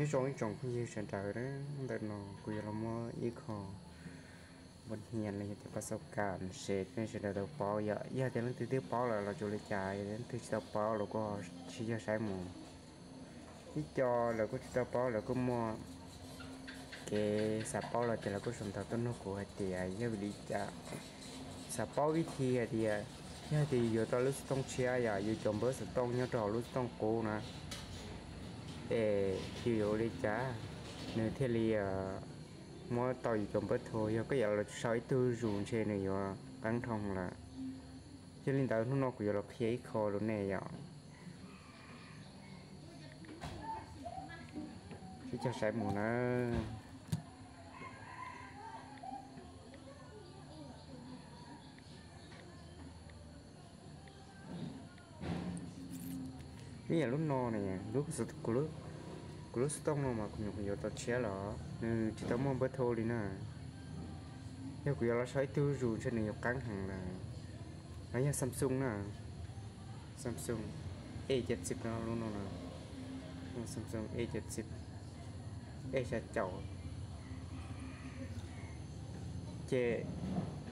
Nyob zoo ib tsoom phooj ywg sawv daws, ntawm no kuv yuav los muab ib qho npua hnia los yog tias pas xaus kam share nej sawv daws tau paub. Yog, yog tias leej twg twb paub lawm los tsis ua li cas, yog leej twg tsis tau paub los kuj ho sib cog saib mus. Ib co lawv kuj tsis tau paub, lawv kuj muaj kev xav paub los ces lawv kuj sau ntawv tuaj nug kuv hais tias yog vim li cas, xav paub vib thi hais tias yog tias yus yuav tau lub xov tooj tshiab yom, yus cov npawb xov tooj nyob rau hauv lub xov tooj qub na, es yus yuav ua li cas nws thiaj li muab tau yus cov npawb tho. Yog koj yuav los sau ib tug zus ntshe nws yuav qeeb dhau lawm. Yog li ntawd hnub no kuv yuav los qhia ib qho rau nej yom. Sib cog saib mus na. Ib yam lub no ne, lub, kuv lub xov tooj no mas kuv nyuam qhuav yuav tau tshiab los nws tsis tau muaj npawb tho li na. Yog kuv yuav los sau ib tug zus ntshe nws yuav qeeb heev lawm. No yog Samsung na, Samsung A caum txim no, lub no na, Samsung A caum txim, A xya caum. Ces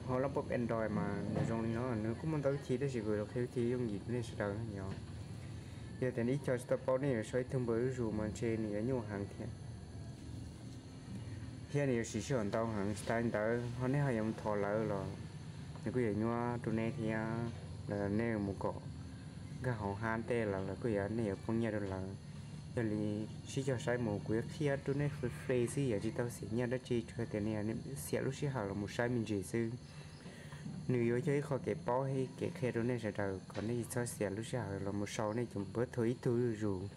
ho lub pab Android mas nws zoo li no, nws kuj muaj ntau vib thi tab sis kuv los qhia vib thi yooj yim rau nej sawv daws yom. Yog tias ib co tsis tau paub nej yuav sau ib tug npawb zus mas ntshe nws yuav nyuaj heev thiab. Thiab nws yuav siv sij hawm ntau heev, tsis tas li ntawd ho nej ho yuav mus thov lawv los nws kuj yuav nyuaj rau nej thiab. Los nej mus kom nkag hauv hab tej los lawv kuj yuav, nej yuav poob nyiaj rau lawv. Yog li sib cog saib mus, kuv yuav qhia rau nej free free xwb, yuav tsis tau xiam nyiaj dab tsi, tsuas tias nej xiam lub sij hawm los mus saib me ntsis xwb. Nws yuav yog ib qho kev paub thiab kev qhia rau nej sawv daws kom nej tsis txhob xiam lub sij hawm los mus sau nej cov npawb tho ib tug zus.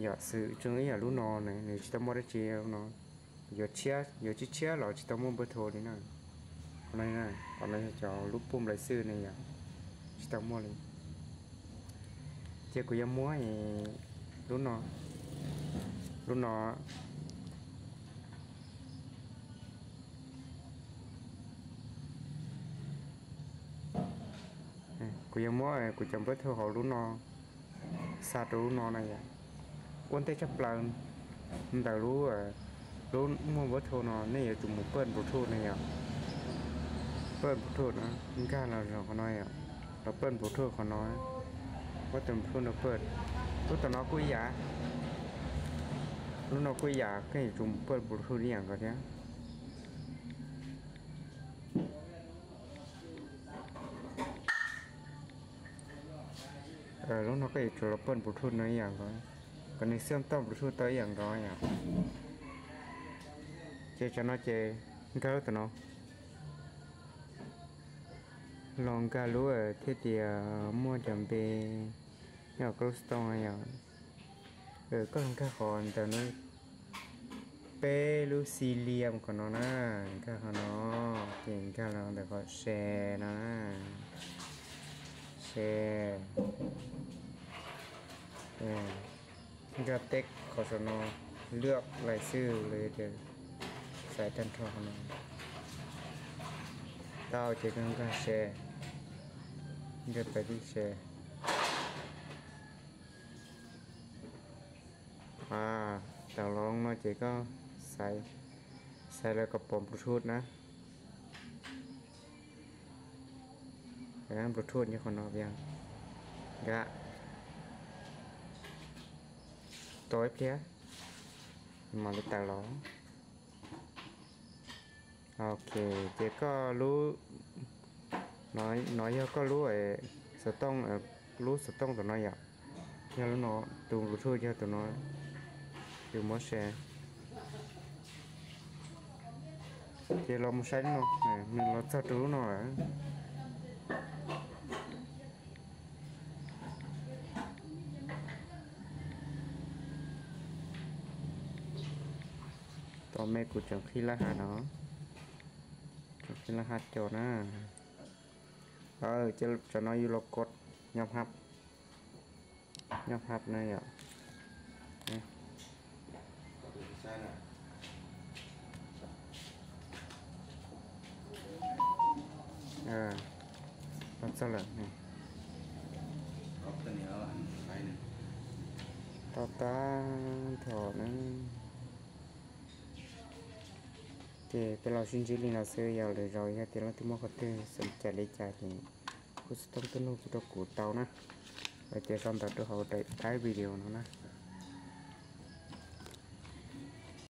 Yom, xws li ib yam lub no, nws tsis tau muaj dab tsi no. Yuav tshiab, yuav tsis tshiab los tsis tau muaj npawb tho li na. Qhov no, qhov no yog cov lub pub nplawv xwb ne yom, tsis tau muaj li. Ces kuv yuav muab lub no, lub no, kuv yuav muab kuv cov npawb tho hauv lub no xa rau lub no na yom. Ua ntej tshaj plaws ntawm lub, lub muaj npawb tho no nej yuav tsum mus paj Bluetooth na yom. Paj Bluetooth no, nkag los qhov no yom, los paj Bluetooth qhov no. Muab tus Bluetooth no paj, lub tom no kuj ib yam, lub no kuj ib yam, koj yuav tsum mus paj Bluetooth ib yam nkaus thiab. Lub no koj yuav tsum los paj Bluetooth no ib yam nkaus, kom nws xyuam toj Bluetooth tau ib yam nkaus yom. Ces tsam no ces nkag lub tom no, los nkag lub thiab tias muaj cov npe nyob hauv koj lub xov tooj yom. Koj los nkag qhov ntawm no, peb lub xi liam qhov no na, nkag qhov no, ces nkag los ntawm qhov share no na, share, nkag teb qhov saum no, lwaj lais xwb los yog tias xaiv tag nrho qhov no. Tau ces koj nkag share, nkag pais tib share. Tau los no ces koj xaiv, xaiv lawv kom pom Bluetooth na. Bluetooth nyob qhov no, nkag, tos ib pliag, mam li tawm los. Ok, ces koj lub, no yog koj lub xov tooj, lub xov tooj tom no yom. Yog lub no, tus Bluetooth yog tus no, tus muab share. Ces los mus saib lub no, nws los txog rau lub no lawm. Tom me kuv tseem qhib lab has no, tseem qhib lab has cov na. Ces tsam no yus los kos nyob hab, nyob hab na yom. Los txog lawm. Tau tag nrho na. Ces peb los sib ntsib li no xwb, yog lwm zaus yog tias leej twg muaj qhov twg xav cais li cas ces kuj xav tau tuaj nug kuv rau kuv tau na. Ces sau ntawv rau hauv daim video no na.